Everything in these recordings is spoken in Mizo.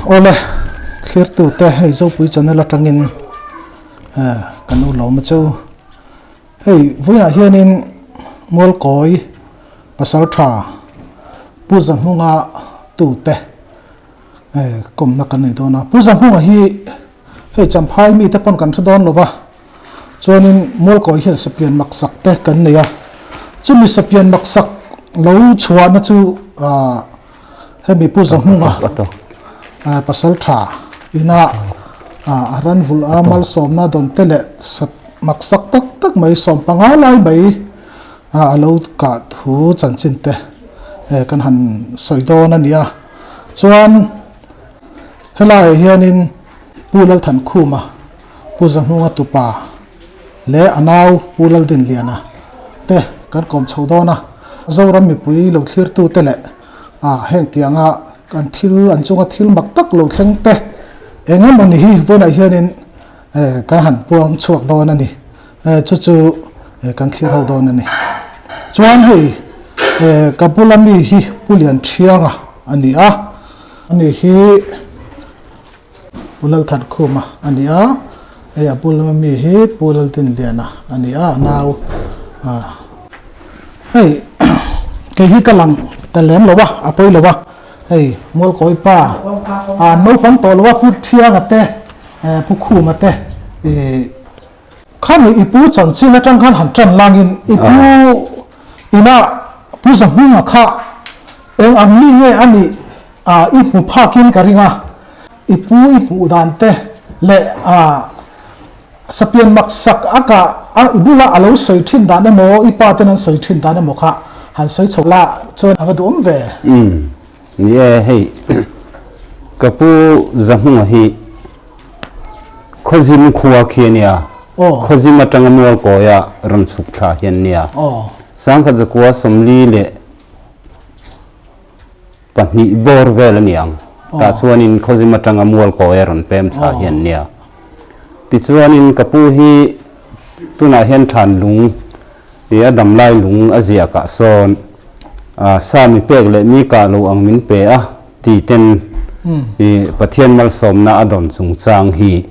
Awle, thlirtute hei Zopui channel atangin kan u lawm a chu. Hei vawiinah hianin Mualkawi pasal tha Pu Zahmunga tute kawmna kan nei dawn a. Pu Zahmunga hi hei Champhai mite pawn kan hre dawn lo va, chuanin Mualkawi hian sapian maksak te kan nei a. Chumi sapian maksak lo chhuahna chu Hemi Pu Zahmunga pasal tha ina a ran vulh a malsawmna dawn te leh maksak tak tak mai sawmpanga lai mai a lo kah thu chanchin te kan han sawi dawn a ni a. Chuan helaiah hianin Pu Lalthankhuma, Pu Zahmunga tupa leh a nau Pu Laldinliana te kan kawm chho dawn a. Zoram mipui lo thlirtute leh heng tianga an thil an chunga thil mak tak lo thleng te eng emaw ni hi vawiinah hianin kan han puang chhuak dawn a ni. Chu chu kan thlir ho dawn a ni. Chuan hei ka bula mi hi Pu Lianthianga a ni a, ani hi Pu Lalthankhuma a ni a, hei a bul lama mi hi Pu Laldinliana a ni a, a nau hei kei hi ka lang ta lem lo a, a pawi lo a, hei Mualkawi pa ah naupang tawh lo a Pu Thianga te Pu Khuma te ih khami i pu chanchin atang khan han tan langin i pu ina Pu Zahmunga kha eng ang mi nge a nih Ah, i hmu phakin ka ring a, i pu i hmuh dan te leh ah sapian maksak a kah a i bula a lo sawi thin dan emaw i pa ten an sawi thin dan emaw kha han sawi chho la chuan a va duhawm ve. Umm, ni e, hei ka pu Zahmunga hi Khawzim khua khi a nia, Khawzim atanga Mualkawia rawn chhuk thla hi an nia. Sangkhat zakua 42 bawr vel a ni ang. Tah chuanin Khawzim atanga Mualkawi a rawn pem thla hi an nia. Tichuanin ka pu hi tunah hian than lung ih a damlai lung a ziakah sawn sa mi pek leh mi kah lo ang min pe a ti ten ih Pathian malsawmna a dawn chungchang hi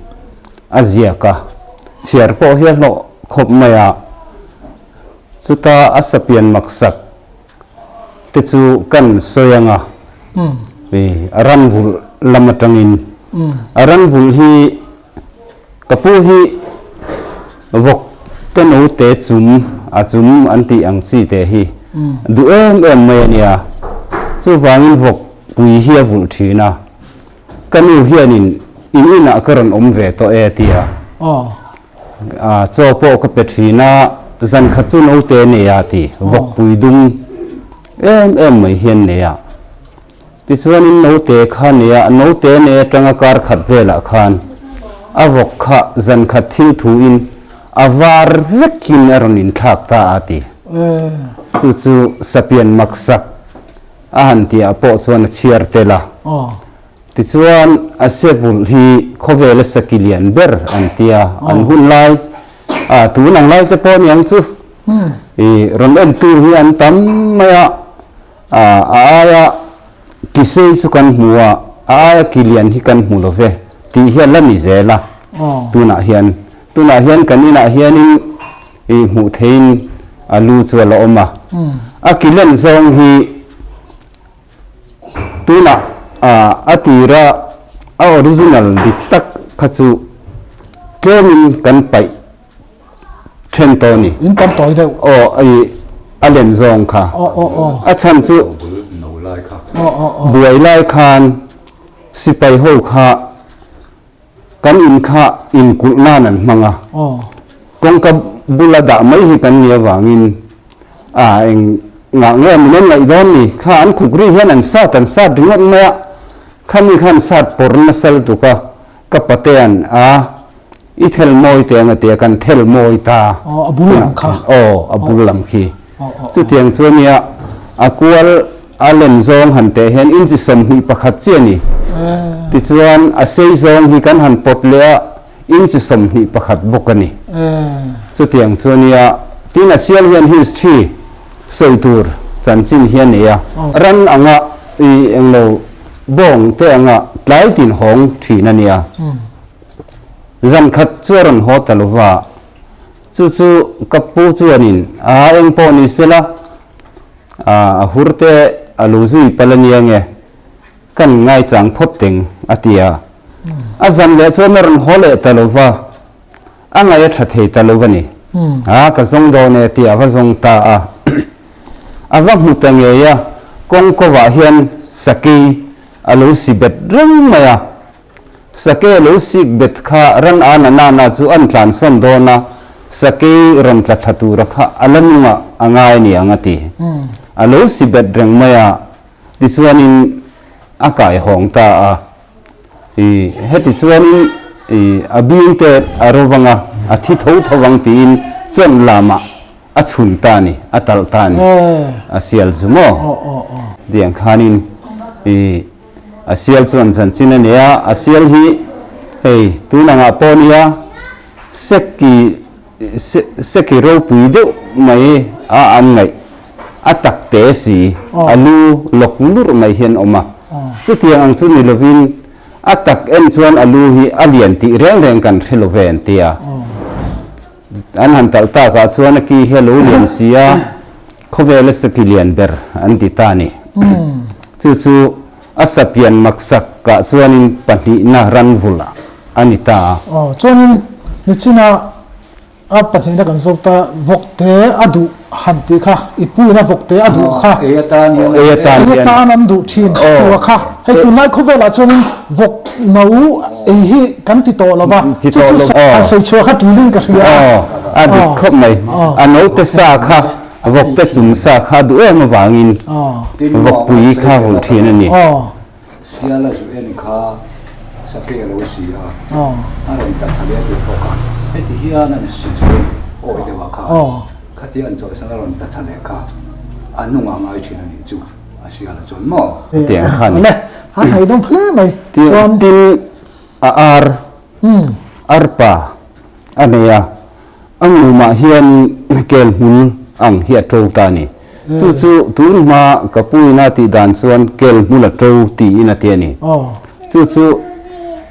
a ziak a. Chhiar pawh hi a hlawh khawp mai a. Chuta a sapian maksak te chu kan sawi ang a, i a ran vulh lam atangin. A ran vulh hi ka pu hi vawk te note chum a chum an tih ang chi te hi duh em em mai a nia. Chuvangin vawk pui hi a vulh thin a, ka nu hianin in inah ka rawn awm ve tawh e tia. Chaw pawh ka pe thin a, zan khat chu naute nei a ti, vawkpui dum em em mai hian nei a. Tichuanin naute kha nei a, naute nei atanga kar khat velah khan a vawk kha zan khat thil thuin a var vekin a rawn inthlak ta a ti. Chu chu sapian maksak a han tihah pawh chuan a chhiar tel a. Tichuan, a sevulh hi khawvela saki lian ber an ti a, an hun lai, ah tun ang lai te pawh niang chu i rawn en tur hi an tam mai a, ah a aia ki sei chu kan hmu a, a aia ki lian hi kan hmu lo ve tih hi a la ni zel a, tunah hian, tunah hian kan inah hianin i hmuh theihin a lu chu a la awm a, a ki len zawng hi. Tunah a tira a original dik tak kha chu tlemin kan paih then tawh a ni. In tam tawi deuh. Aw i a lem zawng kha. Aw aw aw. A chhan chu buai lai khan sipai ho kha kan in kha inkulh nan an hmang a. Kawngka bula dah mai hi kan nih avangin a eng ngah nge min an ngaih dawn ni? Kha an khuk ri hian an sat an sat ringawt mai a, khami khan sat pawr nasa lutuk a, ka patean a i thel mawi teh ang a ti a, kan thel mawi ta. Aw a bul lam kha. Aw a bul lam khi. Chutiang chu ania a kual a len zawng han teh hian inchi 21 chi a ni. Tichuan a sei zawng hi kan han pawt leh a inchi 21 bawk a ni. Chutiang chu ania tin a sial hian history sawi tur chanchin hi a nei a. Ran anga i englo. Bawng te anga tlai tin hawng thin a nia. Zan khat chu a rawn haw ta lo va, chu chu ka pu chuanin a eng pawh ni sela a hur te a lo zui palh a nia nge kan ngaichang phawt teng a ti a. A zan leh chuan a rawn haw leh ta lo va, a ngaih a tha thei ta lo a ni. A ka zawng dawn e tih a va zawng ta a. A va hmu ta ngei a, kawng kovah hian sakei a lo si bet reng mai a. Sakei a lo sik bet kha ran a na nana chu an tlansawn dawn a, sakei rawn tla thla tura kha a la nungah a ngai ni ang a ti. A lo si bet reng mai a, tichuanin a kaihawng ta a. I heti chuanin i a bing te a ro vang a, a thi tho tho vang tiin chawnh lamah a chhun ta a ni, a talh ta a ni, a sial chu maw? Tiang khanin i a sial chuan chanchin a nei a, a sial hi hei tun angah pawh nia seki seki ropui deuh mai a an ngaih a tak te si, a lu lawk lurh mai hian awm a. Chutiang ang chu ni lovin a tak en chuan a lu hi a lian tih reng reng kan hre lo ve an ti a. An han talh takah chuan a ki hi a lo lian si a, khawvela saki lian ber an ti ta a ni. Chu chu a sapian maksak kah chuanin pahnihna ranvulh a ni ta a. Chuanin nichina A pahnihna kan zawt a, vawkte a duh han tih kha, i puina vawkte a duh kha. Ei atan hian Ei atan Ei atan an duh thin tua kha. Hei tunlai khawvelah chuanin vawk no ei hi kan ti tawh lo va, Ti chu tawh chu lo aw. han sawi chhuah kha tulin ka hria a. Aw, a dik khawp mai. A note sa kha, vawkte chung sa kha a duh em avangin vawkpui kha vulh thin a ni. Siala zu en kha sake a lo si a, a rawn ta tha leh tur bawk a. Heti hian an si chawi awi deuh a kha, khatia an chawlhsan a rawn ta tha leh kha a nungah ngai thin a nih chu a Siala chuan maw? Hetiang kha a ni. Awle, a ngaihdawm hle mai. Chuan. Tin, a ar, arpa a nei a, A ngumah hian kel hmul ang hi a to ta a ni. Chu chu tun hma ka puina tih dan chuan kel hmul a to tiin a ti a ni. Chu chu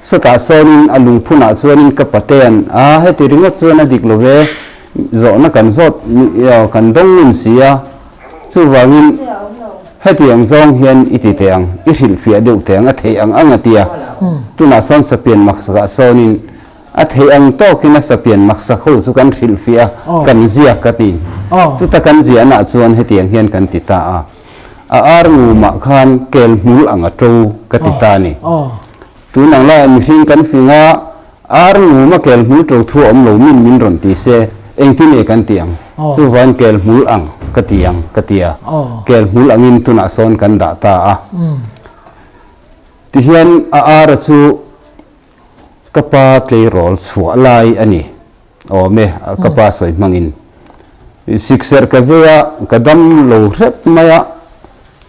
sawtah sawnin a lungphunah chuanin ka patean a, heti ringawt chuan a dik lo ve, zawhna kan zawt kan dawng ngun si a, chuvangin hetiang zawng hian i ti teh ang, i hrilhfiah deuh teh ang, a theih ang ang a ti a. Tunah sawn sapian maksakah sawnin A theih ang tawkin a sapian maksak ho chu kan hrilhfiah a, kan ziak ka ti. Chuta kan ziahnaah chuan hetiang hian kan ti ta a, A ar ngumah khan kel hmul ang a to ka ti ta a ni. Tun ang laiah mihring kan fing a, ar nguma kel hmul to thu a awm lo min min rawn ti se, engtin nge kan ti ang? Chuvain kel hmul ang ka ti ang ka ti a, kel hmul angin tunah sawn kan dah ta a. Tihian a ara chu Ka pa tleirawl chhuah lai a ni awm e, ka pa sawi hmangin. Sikserh ka vei a, ka dam lo hrep mai a,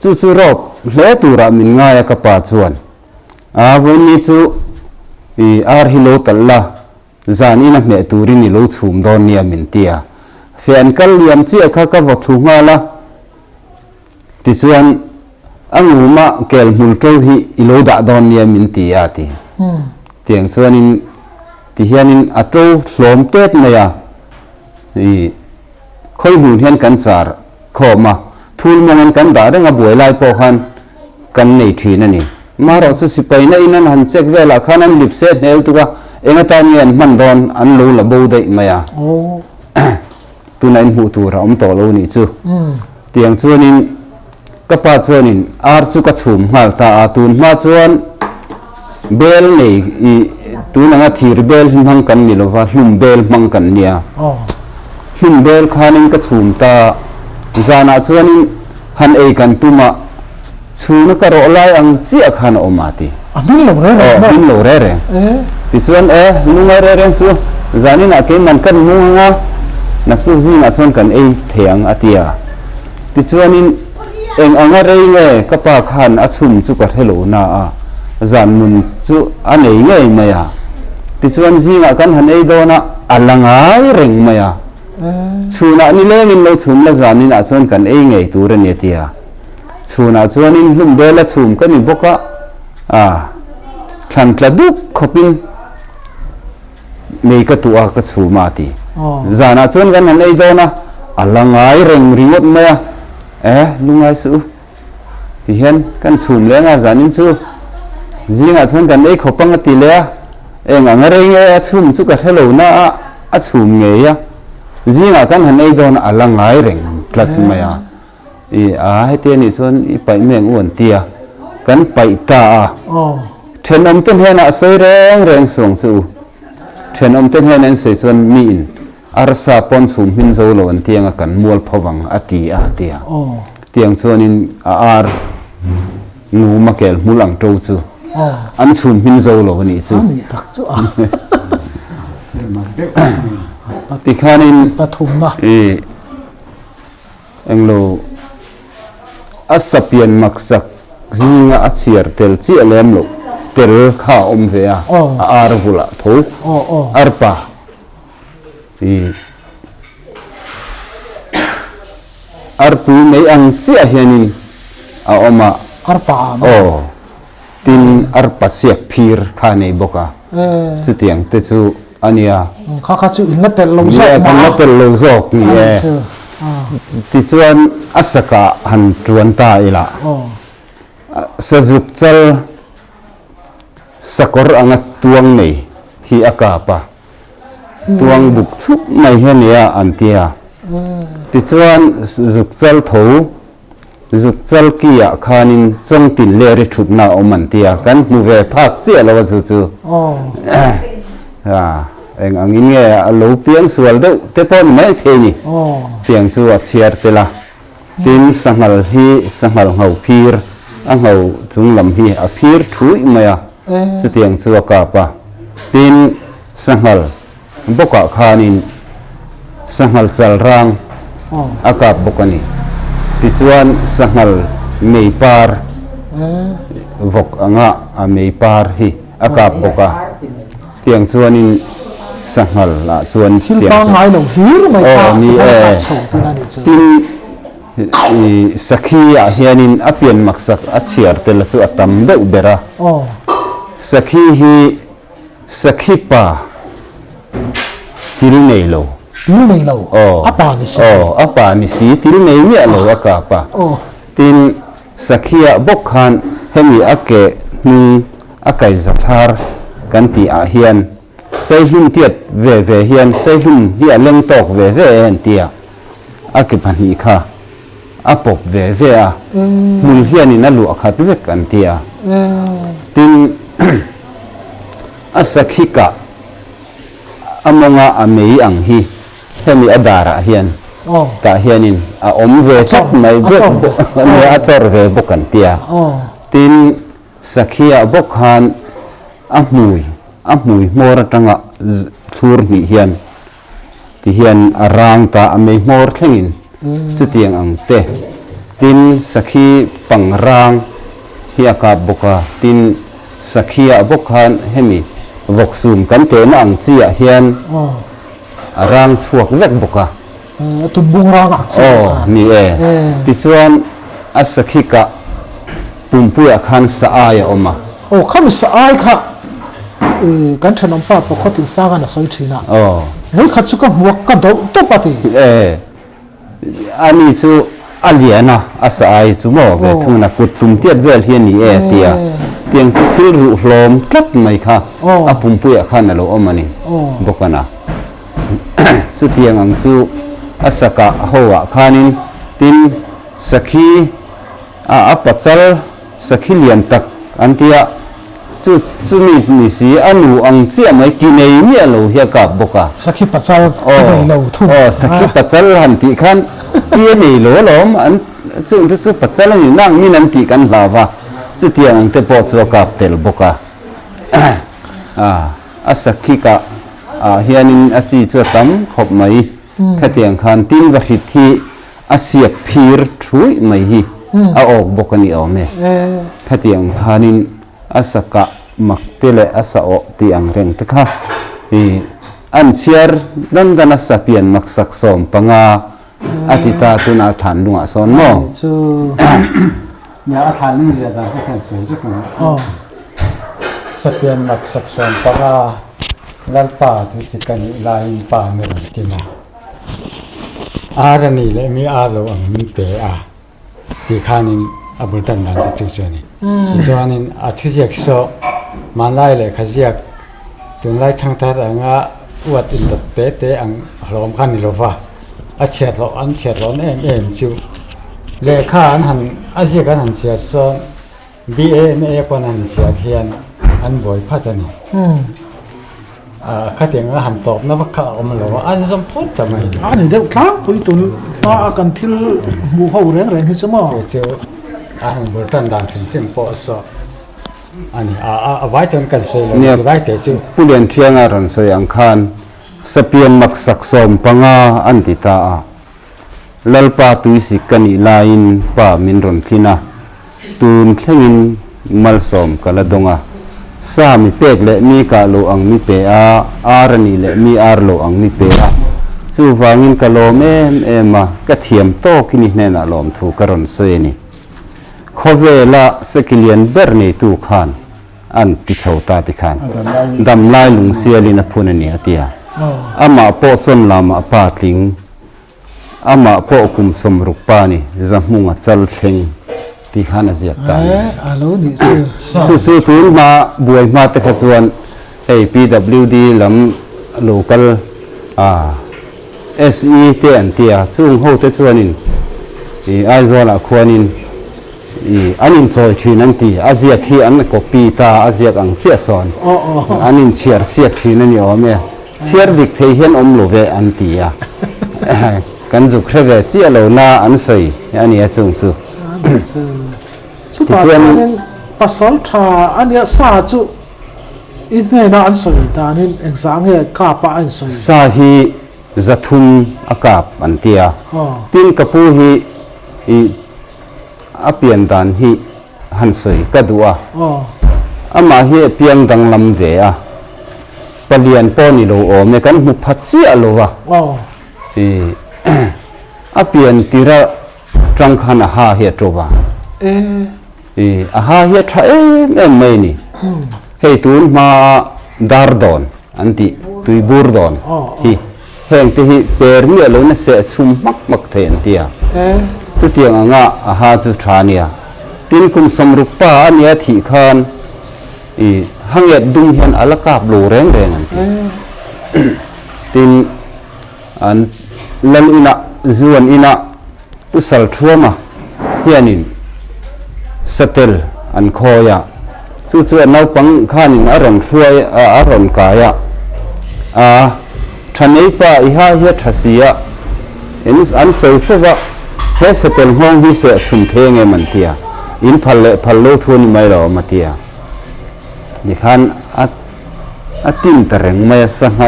chu chu rawp hle turah min ngai a ka pa chuan. A vawiinni chu i ar hi lo talh la, zan ina hmeh turin i lo chhum dawn nia min ti a. Fian kal liam chiah kha ka vaw thlu nghal a. Tichuan, a nguma kel hmul to hi i lo dah dawn nia min ti a ti. Tiang chuanin tihianin a to hlawm tet mai a, i khawi hmun hian kan char khawm a, thul mawngin kan dah reng a buai lai pawh khan kan nei thin a ni. Marawh chu sipai na in an han check velah khan an lip se hnel tuk a, eng atan nge an hman dawn an lo la bo daih mai a. Tuna in hmuh tur a awm tawh lo nih chu. Tiang chuanin ka pa chuanin ar chu ka chhum nghal ta a, tun hma chuan bel nei i tun anga thir bel hi hmang kan ni lova, hlum bel hmang kan nia. Hlum bel khanin ka chhum ta, zanah chuanin han ei kan tum a, chhuna ka rawh lai ang chiah khan a awm a ti. A hming lo reng reng maw? Aw, hming lo reng reng. Tichuan e, lungai reng reng chu zaninah keiman kan mung ang a, naktuk zingah chuan kan ei thei ang a ti a. Tichuanin eng anga rei nge ka pa khan a chhum chu ka hre lo na a, zan nun chu a nei ngei mai a. Tichuan zingah kan han ei dawn a, a la ngai reng mai a. Chhunah nilengin lo chhum la zaninah chuan kan ei ngei tur a ni a ti a. Chhunah chuanin hlum bela chhum ka ni bawk a. A, thlan tla duk khawpin mei ka tuh a, ka chhum a ti. Zanah chuan kan han ei dawn a, a la ngai reng ringawt mai a, e lungngai suh u ti hian kan chhum leng a, zanin chu zingah chuan kan ei khawp ang a ti leh a, eng ang a rei nge a chhum chu ka hre lo na a, a chhum ngei a, zingah kan han ei dawn a, a la ngai reng tlat mai a. I a heti anih chuan i paih mai ang u an ti a, kan paih ta a. Thenawmte hnenah a sawi reng reng suang chu u. Thenawmte hnenah an sawi chuan miin arsa pawn chhum hmin zo lo an ti anga kan mual pho vang a ti a a ti a. Tiang chuanin a ar ngum a kel hmul ang to chu an chhum hmin zo lo a nih chu. Tikhanin i. Englo, a sapian maksak zinga a chhiar tel chiah lem loh tel kha a awm ve a, a ar bulah tho arpa i arpui mai ang chiah hianin a awm a, aw tin arpa siak phir kha a nei bawk a, chutiang te chu. A nia. Kha kha chu in la telh lo zawk mah. Kan la telh lo zawk ni e. Tichuan a sakah han tuan ta ila. Sazuk chal sakawr anga tuang nei hi a kap a. Tuang buk chhup mai hi a nia an tia. Tichuan zuk chal tho Zuk chal ki ah khanin chawng tin leh ri thutna a awm an ti a, kan hmu ve phak chiah lo a chu chu. Eng angin nge a lo piang sual deuh te pawh ni mai thei ni. Tiang chu a chhiar tel a. Tin, sanghal hi sanghal ngho phir, a ngho chung lam hi a phir thuih mai a, chutiang chu a kap a. Tin, sanghal bawkah khanin sanghal chal rang a kap bawk a ni. Tichuan sanghal mei par vawk anga a mei par hi a kap bawk a. Tiang chuanin sanghal ah chuan tiang chu. Thil pangngai lo hlir mai kha a kap chho thin a nih chu. Tin, sakhi ah hianin a pian maksak a chhiar tel chu a tam deuh ber a. Sakhi hi Sakhi pa til nei lo. Til nei lo? Aw. A pa ni si. Aw, a pa ni si, til nei miah lo a kap a. Aw. Tin, Sakhiah bawk khan hemi a ke hnung a kai zathlar kan tih ah hian Saihlum tiat ve ve hian Saihlum hi a leng tawk ve ve e an ti a, a ke pahnih kha a pawp ve ve a, hmul hianin a luah khat vek an ti a. Tin, a sakhi kah a mawnga a mei ang hi hemi a darah hian tah hianin a awm ve tlat mai bawk nia, a chawr ve bawk an ti a. Tin, sakhiah bawk khan a hmui, a hmui hmawr atanga thlur hnih hian Ti hian a rang ta a mei hmawr thlengin chutiang ang te. Tin, sakhi pang rang hi a kap bawk a, tin, sakhi-ah bawk khan hemi vawksum kan tehna ang chi-ah hian a rang chhuak vek bawk a. A tumbung rang ang chi bawk a. Aw, ni e. Tichuan, a sakhi kah pumpuiah khan sa ai a awm a. Aw, khami sa ai kha I kan thenawm pa Pakhaw Tinsanga'n a sawi thin a, vawikhat chu ka hmu a, ka dawlh tawp a ti. E, ani chu a lian a, a sa ai chu maw ve thung a, kut tum tiat vel hi a ni e a ti a, tiang chu thil ruh hlawm tlat mai kha a pumpuiah khan a lo awm a ni bawk a na. Chutiang ang chu a sakah ho ah khanin tin sakhi a a pachal Sakhi lian tak an ti a, chu chumi ni si a nu ang chiah mai ki nei miah lo hi a kap bawk a. Sakhi pachal ki nei lo thung. Aw, sakhi pachal han tih khan ki a nei lo alawm, an chung te chu pachal a ni nang min an tih kan hlau va, chutiang ang te pawh chu a kap tel bawk a. A sakhi kah ah hianin a chi chu a tam khawp mai, khatiang khan tin va hrit hi A siak phir thuih mai hi a awk bawk a ni awm e. Khatiang khanin a sa kah mak te leh a sa awh tih ang reng te kha i an chhiar dan dan a sa pian mak sak 15 a ti ta tunah thlan lungah sawn maw? Chu Nia a thlan lung zia dan kha khan sawi zek ang. Sapian maksak 15 Lalpa tuisik ka nih laiin pa mi rawn tin a. Ar a nih leh mi ar lo ang min pe a tih khanin a bul tan dan chu chu chu a ni. Tichuanin a thuziak saw hmanlai lehkha ziak tunlai thangthar anga uat indawt te te ang hlawm kha a ni lo va, a chhiathlawh an chhiathlawhna em em chu lehkha an han a ziak an han chhiat sawn BAMA pawn an chhiat hian an buai phat a ni. Khatiang a han tawpna vak kha a awm lo a, an zawm phut ta mai. A ni deuh tlangpui tun hma a kan thil hmuh ho reng reng hi chu maw? Chu chu a han bul tan dan hrim hrim pawh saw a ni. A vai chuan kan sawi lo, chu lai te chu. Pu Lianthianga rawn sawi ang khan Sapian maksak 15 an ti ta a. Lalpa tuisik ka nih laiin pa min rawn thlin a, tun thlengin malsawm ka la dawng a. Sa mi pek leh mi kah lo ang mi pe a, ar a nih leh mi ar lo ang mi pe a. Chuvangin ka lawm em em a, ka thiam tawkin i hnenah lawmthu ka rawn sawi a ni. Khawvela sekilian ber neitu khan an ti chho ta ti khan damlai lungsialin a phun a ni a ti a. Amah pawh chawn lamah pa tling, amah pawh kum 60 pa ni, zahmunga chal thleng ti khan a ziak ta a ni. A lo nih chu. Chu chu tun hma buai hma te kha chuan hei PWD lam local a SE te an ti a, chung ho te chuanin i Aizawlah khuanin I an inchawi thin an ti, a ziak hi an copy ta, a ziak ang chiah sawn an inchhiar siak thin a ni awm e, chhiar dik thei hian awm lo ve an ti a, kan zuk hre ve chiah lo na an sawi a ni a chung chu. Chutah chuanin pasal tha a nia sa chu i hnena an sawi danin engzah nge kap a a insawi? Sa hi 300 a kap an ti a, tin ka pu hi i A pian dan hi han sawi ka duh a, amah hi a piang danglam ve a, palian pawh ni lo awm e, kan hmu pha chiah lo a, i a pian tira tang khan a ha hi a to va, i a ha hi a tha em em mai a ni, hei tun hma dar dawn an tih tuibur dawn hi. Heng te hi per miah lo na seh chhum hmak hmak thei an ti a. Chutiang anga a ha chu tha a nia. Tin kum 60 pa a nia thih khan i hanget dum hian a la kap lo reng reng an ti. Tin an lal inah zuan inah Pu Salthuama hianin satel an khawi a, chu chu a naupang khanin a rawn hruai a, a rawn kai a, a tha nei pa i ha hi a tha si a, in an sawi fo va, he satel nghawng hi seh chhun thei ang em an ti a, in phal leh phal lo thu a ni mai lo awm a ti a, tikhan a a tin ta reng mai a, sangha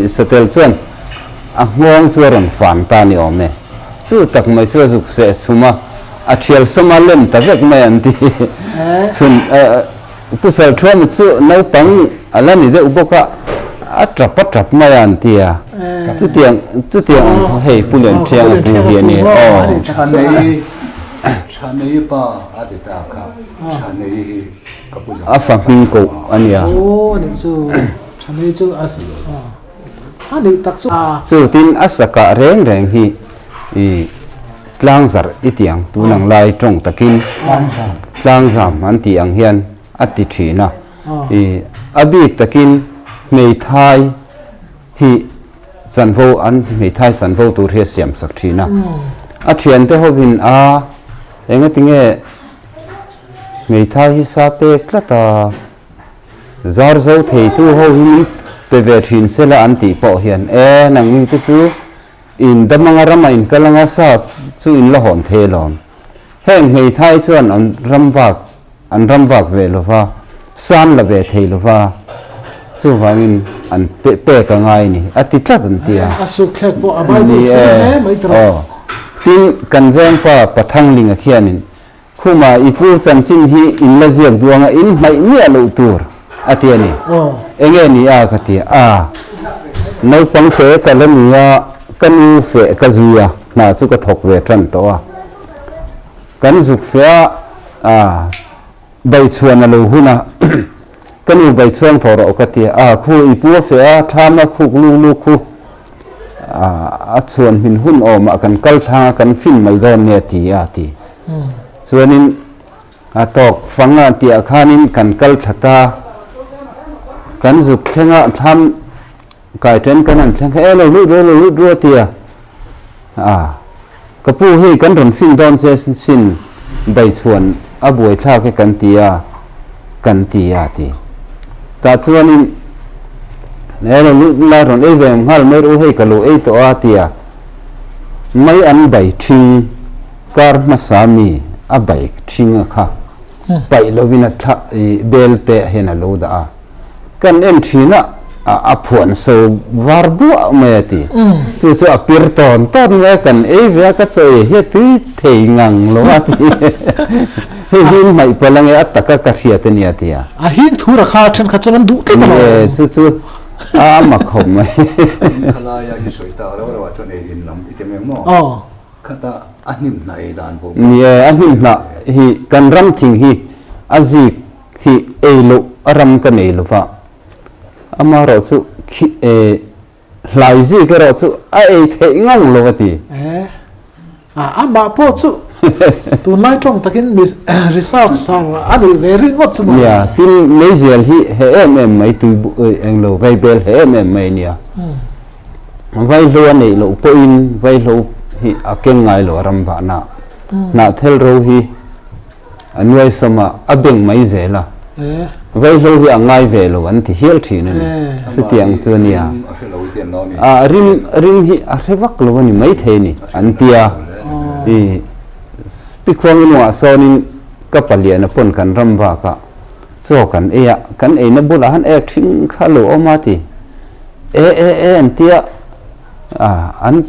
satel chuan A nghawng chu a rawn fan ta ni awm e. Chu tak mai chu a zuk seh chhum a, a thial sawm a lem ta vek mai an ti. Chhun Pu Salthuama chu naupang a la ni deuh bawk a, a tap a tap mai a an ti a. Chutiang chutiang ang kha hei Pu Lianthianga pu hi a ni. Aw. Thanei Thanei pa a ti ta kha, Thanei hi ka pu A fa hming koh a nia. Aw a nih chu, Thanei chu a. A nih tak chu a. Chu tin a sakah reng reng hi i tlang zarh i ti ang tun ang lai tawng takin tlang zam an tih ang hian a ti thin a. I a bik takin hmeithai hi chanvo an hmeithai chanvo tur hi a siam sak thin a. A thiante hovin a engatinge hmeithai hi sa pek tlat a. Zar zo theitu ho hi min pe ve thin sela an tih pawh hian e nangni te chu in dam anga rama in kal anga sa chu in la hawn thei alawm. Heng hmeithai chuan an ram vak an ram vak ve lova san la ve thei lova chuvangin an pe pek a ngai ni a ti tlat an ti a. A suk thlek pawh a Bible thu hle mai tawh. Aw tin kan vengpa Pathanglinga khianin Khuma i pu chanchin hi in la ziak duang a in hmaih miah loh tur a ti a ni. Enge ni a ka ti a, naupang te ka la ni a, ka nu feh ka zui a, hna chu ka thawk ve tan tawh a. Kan zuk feh a, a baichhuan a lo hun a. Ka nu bai chhuang tawh rawh ka ti a, khu i pu a feh a, thlam a khuk lu lu khu a chhuan hmin hun awmah kan kal thlang a, kan fin mai dawn nia ti a ti. Chuanin a tawk fang a tihah khanin kan kal thla ta, kan zuk thleng a, thlam kai then kan han thleng kha e lo lut ru lo lut ru a ti a, a ka pu hei kan rawn fin dawn che sin bai chhuan a buai thlak e kan ti a kan ti a ti. Tah chuanin e lo lut la rawn ei ve nghal mai ru hei ka lo ei tawh a ti a, mai an bai thing. Kar hmasa mi a bike ṭhing a kha paih lovin a thla i bel te ah hian a lo dah a, kan en ṭhin a a phuan so var buah mai a ti. Chu chu a pir tawn tawn mai a, kan ei ve a ka chaw ei hi a tui thei ngang lo a ti. Hei hi in hmaih palh ange a taka ka hriat a nia a ti a. A hing thur a kha ṭhenkhat chuan an duh tlat alawm. Ni e, chu chu a mak khawp mai. Khalai a i sawi tak rau rau ah chuan ei in lam i ti mai maw? Aw. Khata a hnim hnah ei dan pawh. Ni e, a hnim hnah hi kan ram thing hi a zik hi ei loh a ram ka nei lo va, amaherawh chu khi e hlai zik erawh chu a ei theih ngang lo a ti. E, a amah pawh chu tunlai tawng takin research a nih ve ringawt chu maw. Nia, tin meizial hi he em em mai tui eng lo vaibel he em em mai nia. Vaihlo a neih loh pawhin vaihlo hi a keng ngai lo a ram vahna. Hnahthel ro hi a nuaisawm a, a beng mai zel a. Vaihlo hi a ngai ve lo an ti hial thin a ni. Chutiang chu a nia. A rim rim hi a hre vak lo a ni maithei a ni an ti a. I Pikhuang inungah sawnin ka palian a pawn kan ram vak a, chaw kan ei a, kan eina bulah han ek thin kha lo awm a ti. E e e an tia a an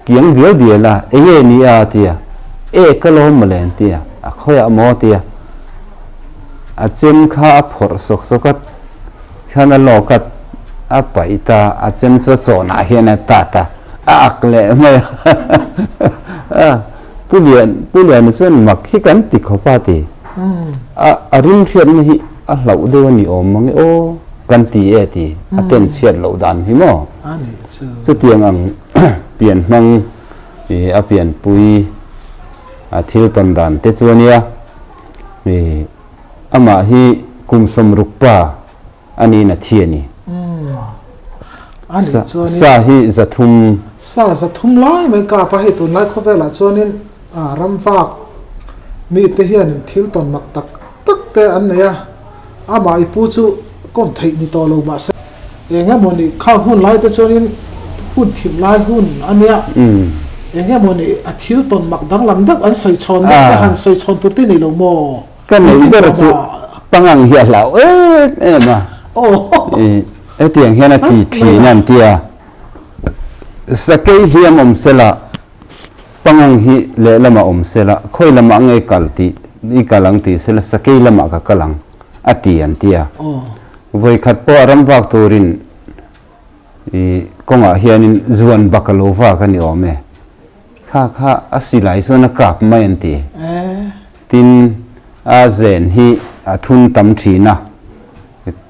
kiang dial dial a enge ni a tia e ka lawm mawle an tia a khawiah maw tia a chem kha a phawrh sawk sawk a khan a lawk a a paih ta a chem chu a chawnah hian a tat a a ak leh mai a pu lian pu liana chuan mak hi kan ti khawp a ti a a rim hriatna hi a hlauh deuh a ni awm mang e aw. Kan ti e ti a ten chhiat loh dan hi maw? Chutiang ang pian hmang i a pianpui a thil tawn dan te chu a nia. I amah hi kum sawmruk pa a niin a thi a ni. Sa hi zathum. Sa zathum lai mai kap a, hei tunlai khawvelah chuanin ramvak mite hianin thil tawn mak tak tak te an nei a. Amah i pu chu kawm theih ni tawh lo mahse eng emaw ni khang hun lai te chuanin hun thim lai hun a nia, eng emaw ni a thil tawn mak danglam deuh an sawi chhawn deuh te han sawi chhawn tur te nei lo maw? Ka neih ber chu pangang hi a hlau em em a, hetiang hian a ti thin a an ti a, sakei hliam awm sela Pangang hi lehlamah awm sela, khawi lamah nge kal tih i kal ang tih sela, sakei lamah ka kal ang, a ti an ti a. Vawikhat pawh a ram vak turin i kawngah hianin zuan bak a lo vak a ni awm e. Kha kha a silai chuan a kap mai an ti. Tin, a zen hi a thun tam thin a,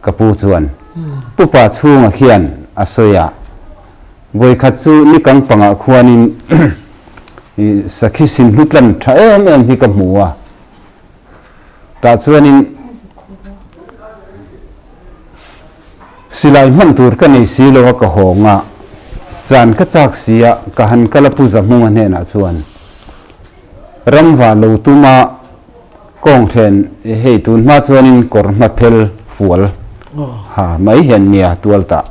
ka pu chuan. Pupa chhunga khian a sawi a. Vawikhat chu nikang pangah khuanin sakhi sin hlutlan tha em em hi ka hmu a, tah chuanin silai hman tur ka nei si lo a ka hawng a, chan ka chak si a ka han kal a pu Zahmunga hnenah chuan ramva lo tuma kawnghren hei tun hma chuanin kawr hma phel fual ha mai hian nia tual tah.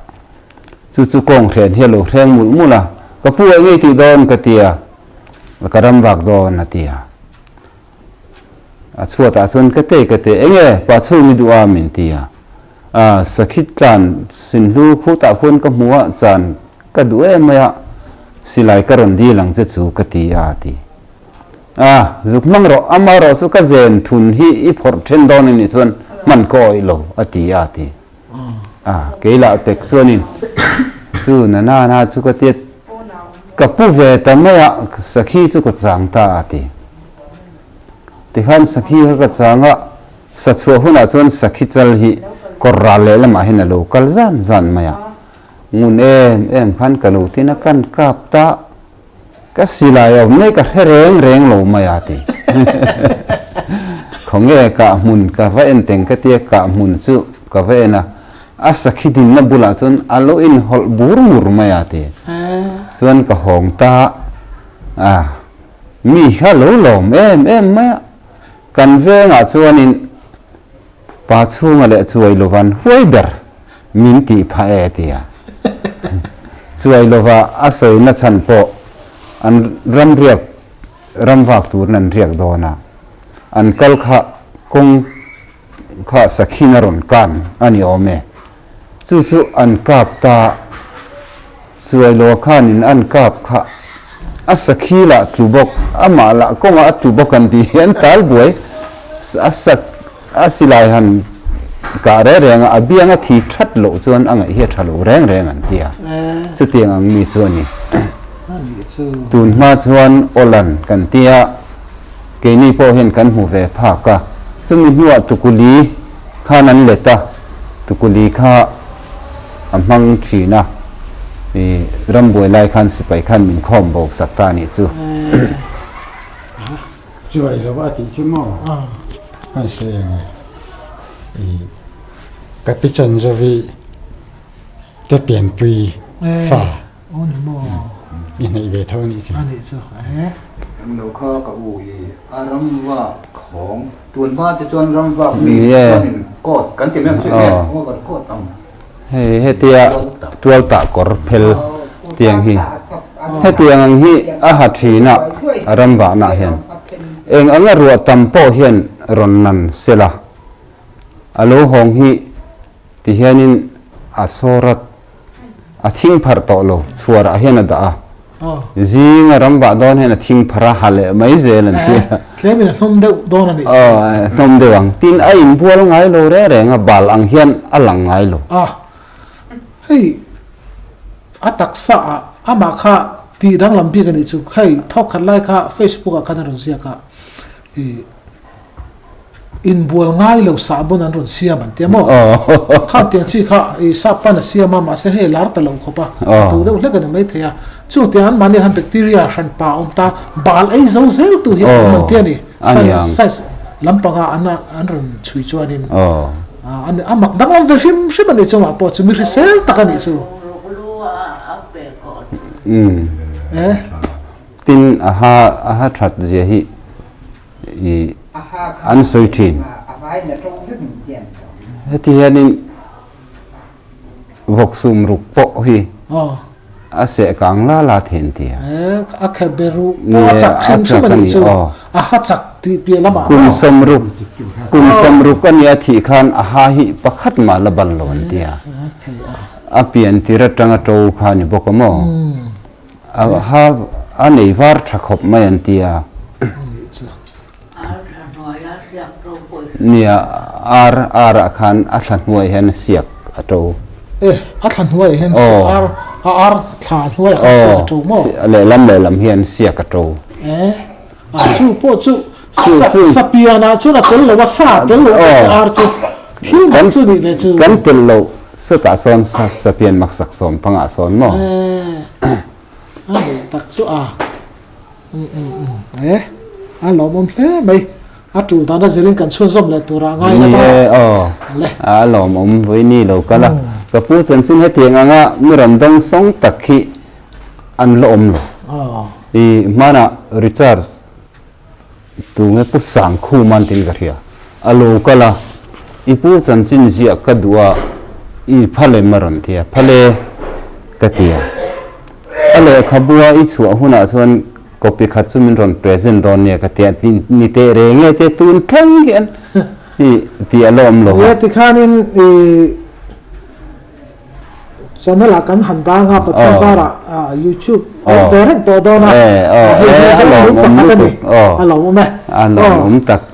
Chu chu kawng hren hi a lo hreng mulh mulh a, Ka pu a ngei tih dawn ka ti a, ka ram vak dawn a ti a. A chhuatah chuan ka te ka te, Enge pa chhung i duh a min ti a. A sakhi tlan sinhlu khutah khuan ka hmu a, chan ka duh em mai a, silai ka rawn dil ang che chu ka ti a a ti. A, zuk hmang rawh, amaherawh chu ka zen thun hi i phawrh then dawn a nih chuan hman ka awih lo a ti a a ti. A kei lah pek chuanin chu na na na chu ka tia ka pu ve ta mai a sakhi chu ka chang ta a ti. Tikhan sakhi kha ka chang a, sa chhuah hunah chuan sakhi chal hi Kawr ral leh lamah hian a lo kal zan zan mai a. Ngun em em khan ka lo tin a, kan kap ta, ka silai a awm nei ka hre reng reng lo mai a ti. Khawnge kah hmun ka va en teng ka tia, kah hmun chu ka va en a, a sakhi dinna bulah chuan a lo inhawlh bur ngur mai a ti. Chuan ka hawng ta a, mi kha lo lawm em em mai a, kan vengah chuanin Pa chhunga leh chuai lovan huai ber min tih phah e tia chuai lova a sawi na chhan pawh an ram riak ram vak turin an riak dawn a, an kal kha kawng kha sakhin a rawn kan a ni awm e. Chu chu an kap ta chuai lo khanin an kap kha a sakhi lah tlu bawk amah lah kawngah a tlu bawk an tih hi an tal buai a sak a silai han kah reng reng a a biang a thi that loh chuan a ngaih hi a tha lo reng reng an ti a chutiang ang mi chu a ni tun hma chuan awlan kan tia keini pawh hian kan hmu ve phak a chumi hnuah tukuli khan an let a, tukuli kha a hmang thin a, i rambuai lai khan sipai khan min khawm bo sak ta a nih chu. Chuai lo a tih chu maw kan sawi ang e, i ka pi chan zovi te pianpui fa. Aw ni maw? I hnaih ve tho a nih chu. A nih chu e. Eng lo kha ka u i a ram vak khawng tun hma te chuan ram vak mi chuanin coat kan ti mai ang chu nge over coat ang. Hei hetia tual tah kawr phel tiang hi hetiang ang hi a ha thin a a ram vahna hian eng anga ruah tam pawh hian rawn nan sela a lo hawng hi ti hianin a sawrat A thing pharh tawh lo, chhuarah hian a dah a. Zinga ram vah dawn hian a thing pharh a, ha leh mai zel an ti a. Tlemin a hnawm deuh dawn a nih chu. Aw, a hnawm deuh ang. Tin, a inbual ngai lo reng reng a, bal ang hian a lang ngai lo. A, hei a taksa ah amah kha tih danglam bik a nih chu. Hei thawkkhat lai kha Facebook ah khan a rawn ziak a, ih. Inbual ngai lo sahbawn an rawn siam an ti a maw? Kha tiang chi kha i sap pan a siam a, mahse hei lar ta lo khawp a, a to deuh hlek a ni maithei a. Chung tiang an mahni khan bacteria hran pa a awm ta, bal ei zo zel tu hi a awm an ti a ni. Science lampanga an an rawn chhui chuanin a mak danglam ve hrim hrim a nih chu mah pawh chu mi hrisel tak a nih chu. Tin a ha a ha that zia hi i an sawi thin. Heti hianin vawk sum ruk pawh hi a seh kang la la thein ti a. A khe be ruh pawh a chak hrim hrim a nih chu. A ha chak tih piah lamah kum sawmruk kum sawmruk a nia thih khan a ha hi pakhat mah la ban lo an ti a. A pian tir atanga to kha a ni bawk a maw? A ha a nei var tha khawp mai an ti a. Nia ar ar ah khan a thla hnuai hian siak a to. E a thla hnuai hian siak ar a ar thla hnuai ah khan siak a to maw? Lehlam lehlam hian siak a to. E a chu pawh chu sa pian ah chuan a tel lo a sa a tel lo ar chu thil mak chu nih ve chu. Kan tel lo Sutah sawn sapian maksak sawm pangah sawn maw? A leh tak chu a e a lawmawm hle mai a tul dan a zirin kan chhunzawm leh turah ngai la ta aw a lawmawm vawi lo kal a ka pu chanchin hetiang anga mi rawn dawng sawng tak hi an la awm lo i hmanah Richard Tunge Pu Sangkhum an tiin ka hria. A lo kal a, I pu chanchin ziah ka duh a, i phalem a rawn ti a, Phale ka ti a. A lehkhabua i chhuah hunah chuan copy khat chu min rawn present dawn nia ka ti a, ni teh reng e te tun thleng hian i ti a la awm lo a. Nia tikhanin i Channel ah kan han dang a Pathian zarah YouTube a awm ve reng tawh dawn a, hei hi a lawmawm pakhat a ni, a lawmawm e. A lawmawm tak.